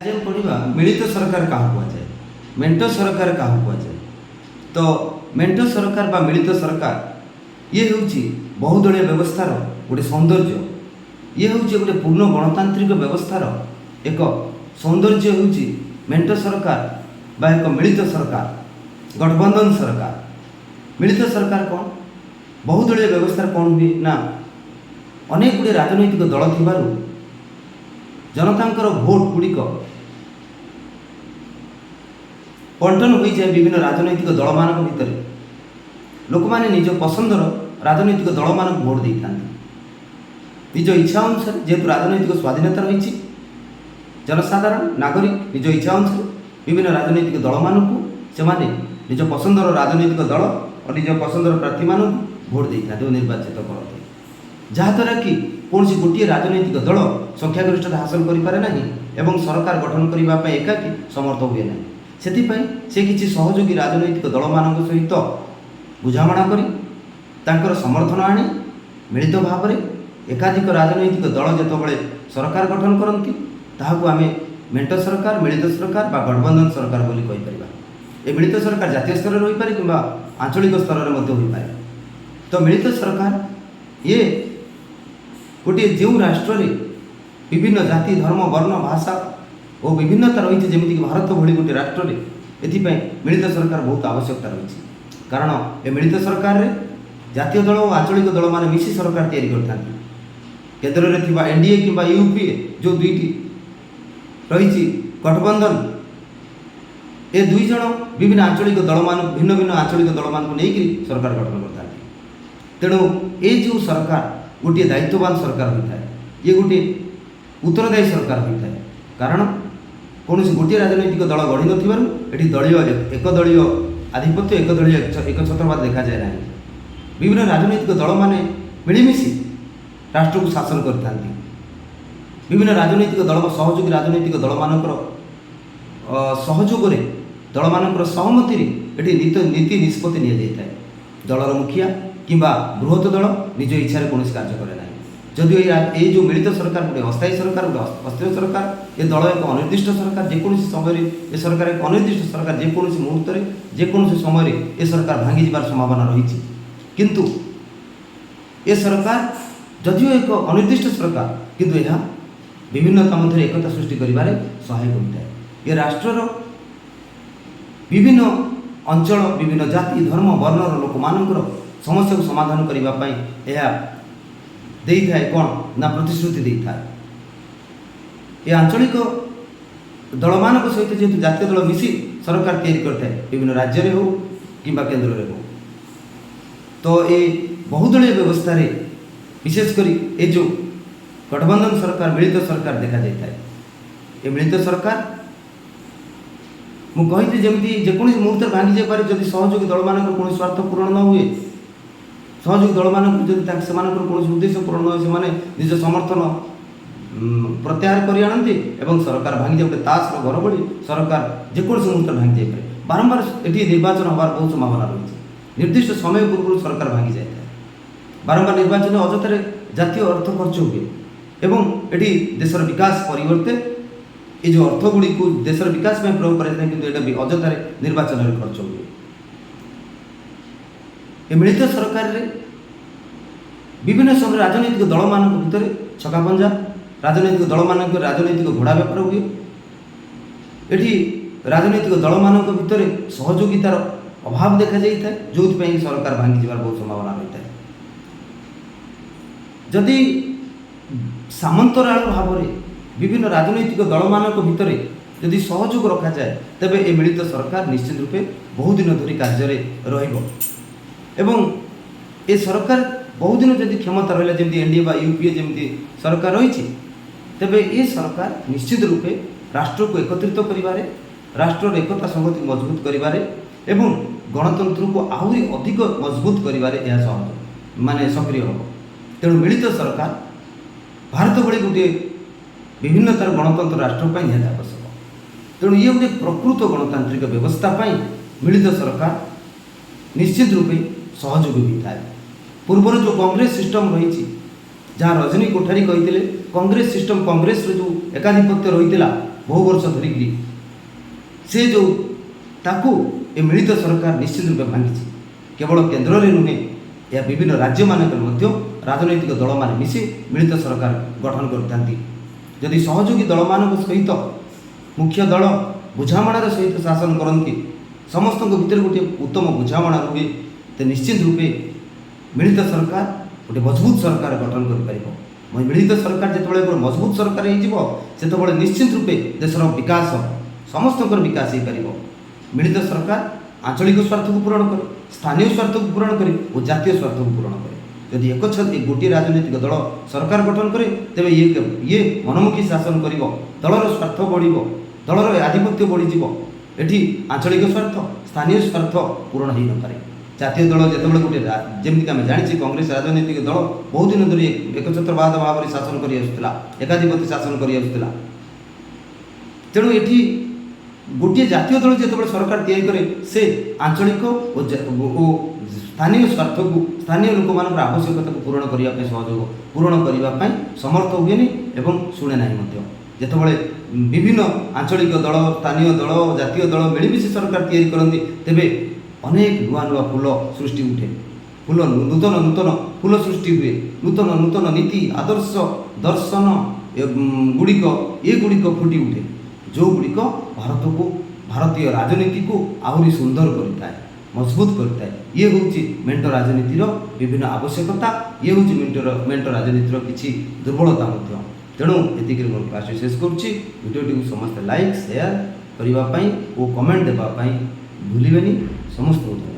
ଆଜି ଆମେ ପଢ଼ିବା ମିଳିତ ସରକାର କାହାକୁ କୁହାଯାଏ, ମେଣ୍ଟ ସରକାର କାହାକୁ କୁହାଯାଏ। ତ ମେଣ୍ଟ ସରକାର ବା ମିଳିତ ସରକାର ଇଏ ହେଉଛି ବହୁଦଳୀୟ ବ୍ୟବସ୍ଥାର ଗୋଟେ ସୌନ୍ଦର୍ଯ୍ୟ। ଇଏ ହେଉଛି ଗୋଟେ ପୂର୍ଣ୍ଣ ଗଣତାନ୍ତ୍ରିକ ବ୍ୟବସ୍ଥାର ଏକ ସୌନ୍ଦର୍ଯ୍ୟ ହେଉଛି ମେଣ୍ଟ ସରକାର ବା ଏକ ମିଳିତ ସରକାର, ଗଠବନ୍ଧନ ସରକାର। ମିଳିତ ସରକାର କ'ଣ? ବହୁଦଳୀୟ ବ୍ୟବସ୍ଥାରେ କ'ଣ ହୁଏ ନା, ଅନେକ ଗୁଡ଼ିଏ ରାଜନୈତିକ ଦଳ ଥିବାରୁ ଜନତାଙ୍କର ଭୋଟ ଗୁଡ଼ିକ ବଣ୍ଟନ ହୋଇଯାଏ ବିଭିନ୍ନ ରାଜନୈତିକ ଦଳମାନଙ୍କ ଭିତରେ। ଲୋକମାନେ ନିଜ ପସନ୍ଦର ରାଜନୈତିକ ଦଳମାନଙ୍କୁ ଭୋଟ ଦେଇଥାନ୍ତି ନିଜ ଇଚ୍ଛା ଅନୁସାରେ। ଯେହେତୁ ରାଜନୈତିକ ସ୍ୱାଧୀନତା ରହିଛି, ଜନସାଧାରଣ ନାଗରିକ ନିଜ ଇଚ୍ଛା ଅନୁସାରେ ବିଭିନ୍ନ ରାଜନୈତିକ ଦଳମାନଙ୍କୁ ସେମାନେ ନିଜ ପସନ୍ଦର ରାଜନୈତିକ ଦଳ ଓ ନିଜ ପସନ୍ଦର ପ୍ରାର୍ଥୀମାନଙ୍କୁ ଭୋଟ ଦେଇଥାନ୍ତି ଓ ନିର୍ବାଚିତ କରନ୍ତି, ଯାହାଦ୍ୱାରା କି କୌଣସି ଗୋଟିଏ ରାଜନୈତିକ ଦଳ ସଂଖ୍ୟାଗରିଷ୍ଠତା ହାସଲ କରିପାରେ ନାହିଁ ଏବଂ ସରକାର ଗଠନ କରିବା ପାଇଁ ଏକାକୀ ସମର୍ଥ ହୁଏ ନାହିଁ। ସେଥିପାଇଁ ସେ କିଛି ସହଯୋଗୀ ରାଜନୈତିକ ଦଳମାନଙ୍କ ସହିତ ବୁଝାମଣା କରି ତାଙ୍କର ସମର୍ଥନ ଆଣି ମିଳିତ ଭାବରେ ଏକାଧିକ ରାଜନୈତିକ ଦଳ ଯେତେବେଳେ ସରକାର ଗଠନ କରନ୍ତି, ତାହାକୁ ଆମେ ମେଣ୍ଟ ସରକାର, ମିଳିତ ସରକାର ବା ଗଠବନ୍ଧନ ସରକାର ବୋଲି କହିପାରିବା। ଏ ମିଳିତ ସରକାର ଜାତୀୟ ସ୍ତରରେ ହୋଇପାରେ କିମ୍ବା ଆଞ୍ଚଳିକ ସ୍ତରରେ ମଧ୍ୟ ହୋଇପାରେ। ତ ମିଳିତ ସରକାର ଇଏ ଗୋଟିଏ ଯେଉଁ ରାଷ୍ଟ୍ରରେ ବିଭିନ୍ନ ଜାତି, ଧର୍ମ, ବର୍ଣ୍ଣ, ଭାଷା ଓ ବିଭିନ୍ନତା ରହିଛି, ଯେମିତିକି ଭାରତ ଭଳି ଗୋଟିଏ ରାଷ୍ଟ୍ରରେ ଏଥିପାଇଁ ମିଳିତ ସରକାର ବହୁତ ଆବଶ୍ୟକତା ରହିଛି। କାରଣ ଏ ମିଳିତ ସରକାରରେ ଜାତୀୟ ଦଳ ଓ ଆଞ୍ଚଳିକ ଦଳମାନେ ମିଶି ସରକାର ତିଆରି କରିଥାନ୍ତି। କେନ୍ଦ୍ରରେ ଥିବା ଏନ୍ଡିଏ କିମ୍ବା ୟୁପିଏ ଯେଉଁ ଦୁଇଟି ରହିଛି ଗଠବନ୍ଧନ, ଏ ଦୁଇ ଜଣ ବିଭିନ୍ନ ଆଞ୍ଚଳିକ ଦଳମାନଙ୍କୁ, ଭିନ୍ନ ଭିନ୍ନ ଆଞ୍ଚଳିକ ଦଳମାନଙ୍କୁ ନେଇକରି ସରକାର ଗଠନ କରିଥାନ୍ତି। ତେଣୁ ଏ ଯେଉଁ ସରକାର ଗୋଟିଏ ଦାୟିତ୍ୱବାନ ସରକାର ହୋଇଥାଏ, ଇଏ ଗୋଟିଏ ଉତ୍ତରଦାୟୀ ସରକାର ହୋଇଥାଏ। କାରଣ କୌଣସି ଗୋଟିଏ ରାଜନୈତିକ ଦଳ ଗଢ଼ି ନଥିବାରୁ ଏଠି ଦଳୀୟ ଏକଦଳୀୟ ଆଧିପତ୍ୟ, ଏକଦଳୀୟ ଏକଛତ୍ରବାଦ ଦେଖାଯାଏ ନାହିଁ। ବିଭିନ୍ନ ରାଜନୈତିକ ଦଳମାନେ ମିଳିମିଶି ରାଷ୍ଟ୍ରକୁ ଶାସନ କରିଥାନ୍ତି। ବିଭିନ୍ନ ରାଜନୈତିକ ଦଳ, ସହଯୋଗୀ ରାଜନୈତିକ ଦଳମାନଙ୍କର ସହଯୋଗରେ, ଦଳମାନଙ୍କର ସହମତିରେ ଏଠି ନୀତି ନିଷ୍ପତ୍ତି ନିଆଯାଇଥାଏ। ଦଳର ମୁଖିଆ କିମ୍ବା ବୃହତ ଦଳ ନିଜ ଇଚ୍ଛାରେ କୌଣସି କାର୍ଯ୍ୟ କରେ ନାହିଁ। ଯଦିଓ ଏଇ ଯେଉଁ ମିଳିତ ସରକାର ଗୋଟେ ଅସ୍ଥାୟୀ ସରକାର, ଗୋଟେ ଅସ୍ଥିର ସରକାର, ଏ ଦଳ ଏକ ଅନିର୍ଦ୍ଦିଷ୍ଟ ସରକାର। ଯେକୌଣସି ସମୟରେ ଏ ସରକାର ଏକ ଅନିର୍ଦ୍ଦିଷ୍ଟ ସରକାର। ଯେକୌଣସି ମୁହୂର୍ତ୍ତରେ, ଯେକୌଣସି ସମୟରେ ଏ ସରକାର ଭାଙ୍ଗିଯିବାର ସମ୍ଭାବନା ରହିଛି। କିନ୍ତୁ ଏ ସରକାର ଯଦିଓ ଏକ ଅନିର୍ଦ୍ଦିଷ୍ଟ ସରକାର, କିନ୍ତୁ ଏହା ବିଭିନ୍ନତା ମଧ୍ୟରେ ଏକତା ସୃଷ୍ଟି କରିବାରେ ସହାୟକ ହୋଇଥାଏ। ଏ ରାଷ୍ଟ୍ରର ବିଭିନ୍ନ ଅଞ୍ଚଳ, ବିଭିନ୍ନ ଜାତି, ଧର୍ମ, ବର୍ଣ୍ଣର ଲୋକମାନଙ୍କର ସମସ୍ୟାକୁ ସମାଧାନ କରିବା ପାଇଁ ଏହା ଦେଇଥାଏ କ'ଣ ନା ପ୍ରତିଶ୍ରୁତି ଦେଇଥାଏ। ଏ ଆଞ୍ଚଳିକ ଦଳମାନଙ୍କ ସହିତ ଯେହେତୁ ଜାତୀୟ ଦଳ ମିଶି ସରକାର ତିଆରି କରିଥାଏ, ବିଭିନ୍ନ ରାଜ୍ୟରେ ହେଉ କିମ୍ବା କେନ୍ଦ୍ରରେ ହେଉ, ତ ଏ ବହୁଦଳୀୟ ବ୍ୟବସ୍ଥାରେ ବିଶେଷ କରି ଏ ଯେଉଁ ଗଠବନ୍ଧନ ସରକାର, ମିଳିତ ସରକାର ଦେଖାଯାଇଥାଏ। ଏ ମିଳିତ ସରକାର ମୁଁ କହିଥିଲି ଯେମିତି ଯେକୌଣସି ମୁହୂର୍ତ୍ତରେ ଭାଙ୍ଗି ଯାଇପାରେ, ଯଦି ସହଯୋଗୀ ଦଳମାନଙ୍କର କୌଣସି ସ୍ୱାର୍ଥ ପୂରଣ ନ ହୁଏ, ସହଯୋଗୀ ଦଳମାନଙ୍କର ଯଦି ତାଙ୍କ ସେମାନଙ୍କର କୌଣସି ଉଦ୍ଦେଶ୍ୟ ପୂରଣ ନ ହୁଏ, ସେମାନେ ନିଜ ସମର୍ଥନ ପ୍ରତ୍ୟାହାର କରି ଆଣନ୍ତି ଏବଂ ସରକାର ଭାଙ୍ଗିଯାଏ। ଗୋଟେ ତାସର ଘର ଭଳି ସରକାର ଯେକୌଣସି ମୁହୂର୍ତ୍ତରେ ଭାଙ୍ଗି ଯାଇପାରେ। ବାରମ୍ବାର ଏଠି ନିର୍ବାଚନ ହେବାର ବହୁତ ସମ୍ଭାବନା ରହିଛି। ନିର୍ଦ୍ଦିଷ୍ଟ ସମୟ ପୂର୍ବରୁ ସରକାର ଭାଙ୍ଗି ଯାଇଥାଏ। ବାରମ୍ବାର ନିର୍ବାଚନ ଅଯଥାରେ ଜାତୀୟ ଅର୍ଥ ଖର୍ଚ୍ଚ ହୁଏ ଏବଂ ଏଠି ଦେଶର ବିକାଶ ପରିବର୍ତ୍ତେ ଏ ଯେଉଁ ଅର୍ଥ ଗୁଡ଼ିକୁ ଦେଶର ବିକାଶ ପାଇଁ ପ୍ରୟୋଗ କରାଯାଇଥାଏ, କିନ୍ତୁ ଏଇଟା ବି ଅଯଥାରେ ନିର୍ବାଚନରେ ଖର୍ଚ୍ଚ ହୁଏ। ଏ ମିଳିତ ସରକାରରେ ବିଭିନ୍ନ ସମୟରେ ରାଜନୈତିକ ଦଳମାନଙ୍କ ଭିତରେ ଛକାପଞ୍ଝା, ରାଜନୈତିକ ଦଳମାନଙ୍କ ରାଜନୈତିକ ଘୋଡ଼ା ବେପାର ହୁଏ। ଏଠି ରାଜନୈତିକ ଦଳମାନଙ୍କ ଭିତରେ ସହଯୋଗିତାର ଅଭାବ ଦେଖାଯାଇଥାଏ, ଯେଉଁଥିପାଇଁ ସରକାର ଭାଙ୍ଗିଯିବାର ବହୁତ ସମ୍ଭାବନା ରହିଥାଏ। ଯଦି ସାମନ୍ତରାଳ ଭାବରେ ବିଭିନ୍ନ ରାଜନୈତିକ ଦଳମାନଙ୍କ ଭିତରେ ଯଦି ସହଯୋଗ ରଖାଯାଏ, ତେବେ ଏ ମିଳିତ ସରକାର ନିଶ୍ଚିତ ରୂପେ ବହୁଦିନ ଧରି କାର୍ଯ୍ୟରେ ରହିବ। ଏବଂ ଏ ସରକାର ବହୁଦିନ ଯଦି କ୍ଷମତା ରହିଲା, ଯେମିତି ଏନ୍ଡିଏ ବା ୟୁପିଏ ଯେମିତି ସରକାର ରହିଛି, ତେବେ ଏ ସରକାର ନିଶ୍ଚିତ ରୂପେ ରାଷ୍ଟ୍ରକୁ ଏକତ୍ରିତ କରିବାରେ, ରାଷ୍ଟ୍ରର ଏକତା ସଂହତି ମଜବୁତ କରିବାରେ ଏବଂ ଗଣତନ୍ତ୍ରକୁ ଆହୁରି ଅଧିକ ମଜବୁତ କରିବାରେ ଏହା ସହଜ ମାନେ ସକ୍ରିୟ ହେବ। ତେଣୁ ମିଳିତ ସରକାର ଭାରତ ଭଳି ଗୋଟିଏ ବିଭିନ୍ନତାର ଗଣତନ୍ତ୍ର ରାଷ୍ଟ୍ର ପାଇଁ ନିହାତି ଆବଶ୍ୟକ। ତେଣୁ ଇଏ ଗୋଟିଏ ପ୍ରକୃତ ଗଣତାନ୍ତ୍ରିକ ବ୍ୟବସ୍ଥା ପାଇଁ ମିଳିତ ସରକାର ନିଶ୍ଚିତ ରୂପେ ସହଯୋଗୀ ହୋଇଥାଏ। ପୂର୍ବରୁ ଯେଉଁ କଂଗ୍ରେସ ସିଷ୍ଟମ୍ ରହିଛି, ଯାହା ରଜନୀ କୋଠାରୀ କହିଥିଲେ, କଂଗ୍ରେସ ସିଷ୍ଟମ୍, କଂଗ୍ରେସର ଯେଉଁ ଏକାଧିପତ୍ୟ ରହିଥିଲା, ବହୁ ବର୍ଷ ଧରିକିରି, ସେ ଯେଉଁ ତାକୁ ଏ ମିଳିତ ସରକାର ନିଶ୍ଚିତ ରୂପେ ଭାଙ୍ଗିଛି। କେବଳ କେନ୍ଦ୍ରରେ ନୁହେଁ, ଏହା ବିଭିନ୍ନ ରାଜ୍ୟମାନଙ୍କରେ ମଧ୍ୟ ରାଜନୈତିକ ଦଳମାନେ ମିଶି ମିଳିତ ସରକାର ଗଠନ କରିଥାନ୍ତି। ଯଦି ସହଯୋଗୀ ଦଳମାନଙ୍କ ସହିତ ମୁଖ୍ୟ ଦଳ ବୁଝାମଣାର ସହିତ ଶାସନ କରନ୍ତି, ସମସ୍ତଙ୍କ ଭିତରେ ଗୋଟିଏ ଉତ୍ତମ ବୁଝାମଣା ରୁହେ, ତ ନିଶ୍ଚିତ ରୂପେ ମିଳିତ ସରକାର ଗୋଟେ ମଜବୁତ ସରକାର ଗଠନ କରିପାରିବ। ମିଳିତ ସରକାର ଯେତେବେଳେ ଗୋଟେ ମଜବୁତ ସରକାର ହେଇଯିବ, ସେତେବେଳେ ନିଶ୍ଚିତ ରୂପେ ଦେଶର ବିକାଶ, ସମସ୍ତଙ୍କର ବିକାଶ ହେଇପାରିବ। ମିଳିତ ସରକାର ଆଞ୍ଚଳିକ ସ୍ୱାର୍ଥକୁ ପୂରଣ କରେ, ସ୍ଥାନୀୟ ସ୍ୱାର୍ଥକୁ ପୂରଣ କରେ ଓ ଜାତୀୟ ସ୍ୱାର୍ଥକୁ ପୂରଣ କରେ। ଯଦି ଏକ ଗୋଟିଏ ରାଜନୈତିକ ଦଳ ସରକାର ଗଠନ କରେ, ତେବେ ଇଏ ମନମୁଖୀ ଶାସନ କରିବ, ଦଳର ସ୍ୱାର୍ଥ ବଢ଼ିବ, ଦଳର ଆଧିପତ୍ୟ ବଢ଼ିଯିବ। ଏଠି ଆଞ୍ଚଳିକ ସ୍ୱାର୍ଥ, ସ୍ଥାନୀୟ ସ୍ୱାର୍ଥ ପୂରଣ ହୋଇନପାରେ। ଜାତୀୟ ଦଳ ଯେତେବେଳେ ଗୋଟିଏ, ଯେମିତିକି ଆମେ ଜାଣିଛେ, କଂଗ୍ରେସ ରାଜନୈତିକ ଦଳ ବହୁ ଦିନ ଧରି ଏକଛତ୍ରବାଦ ଭାବରେ ଶାସନ କରି ଆସୁଥିଲା, ଏକାଧିପତି ଶାସନ କରି ଆସୁଥିଲା। ତେଣୁ ଏଠି ଗୋଟିଏ ଜାତୀୟ ଦଳ ଯେତେବେଳେ ସରକାର ତିଆରି କରେ, ସେ ଆଞ୍ଚଳିକ ଓ ସ୍ଥାନୀୟ ସ୍ୱାର୍ଥକୁ, ସ୍ଥାନୀୟ ଲୋକମାନଙ୍କର ଆବଶ୍ୟକତାକୁ ପୂରଣ କରିବା ପାଇଁ, ସହଯୋଗ ପୂରଣ କରିବା ପାଇଁ ସମର୍ଥ ହୁଏନି ଏବଂ ଶୁଣେ ନାହିଁ ମଧ୍ୟ। ଯେତେବେଳେ ବିଭିନ୍ନ ଆଞ୍ଚଳିକ ଦଳ, ସ୍ଥାନୀୟ ଦଳ, ଜାତୀୟ ଦଳ ମିଳିମିଶି ସରକାର ତିଆରି କରନ୍ତି, ତେବେ ଅନେକ ନୂଆ ନୂଆ ଫୁଲ ସୃଷ୍ଟି ଉଠେ, ଫୁଲ, ନୂତନ ନୂତନ ଫୁଲ ସୃଷ୍ଟି ହୁଏ। ନୂତନ ନୂତନ ନୀତି, ଆଦର୍ଶ, ଦର୍ଶନ ଗୁଡ଼ିକ, ଏଗୁଡ଼ିକ ଫୁଟି ଉଠେ, ଯେଉଁଗୁଡ଼ିକ ଭାରତକୁ, ଭାରତୀୟ ରାଜନୀତିକୁ ଆହୁରି ସୁନ୍ଦର କରିଥାଏ, ମଜବୁତ କରିଥାଏ। ଇଏ ହେଉଛି ମେଣ୍ଟ ରାଜନୀତିର ବିଭିନ୍ନ ଆବଶ୍ୟକତା, ଇଏ ହେଉଛି ମେଣ୍ଟ ରାଜନୀତିର କିଛି ଦୁର୍ବଳତା ମଧ୍ୟ। ତେଣୁ ଏତିକିରେ ମୋର କ୍ଲାସଟି ଶେଷ କରୁଛି। ଭିଡ଼ିଓଟିକୁ ସମସ୍ତେ ଲାଇକ୍, ସେୟାର କରିବା ପାଇଁ ଓ କମେଣ୍ଟ ଦେବା ପାଇଁ ଭୁଲିବେନି। ସମସ୍ତଙ୍କୁ ଧନ୍ୟବାଦ।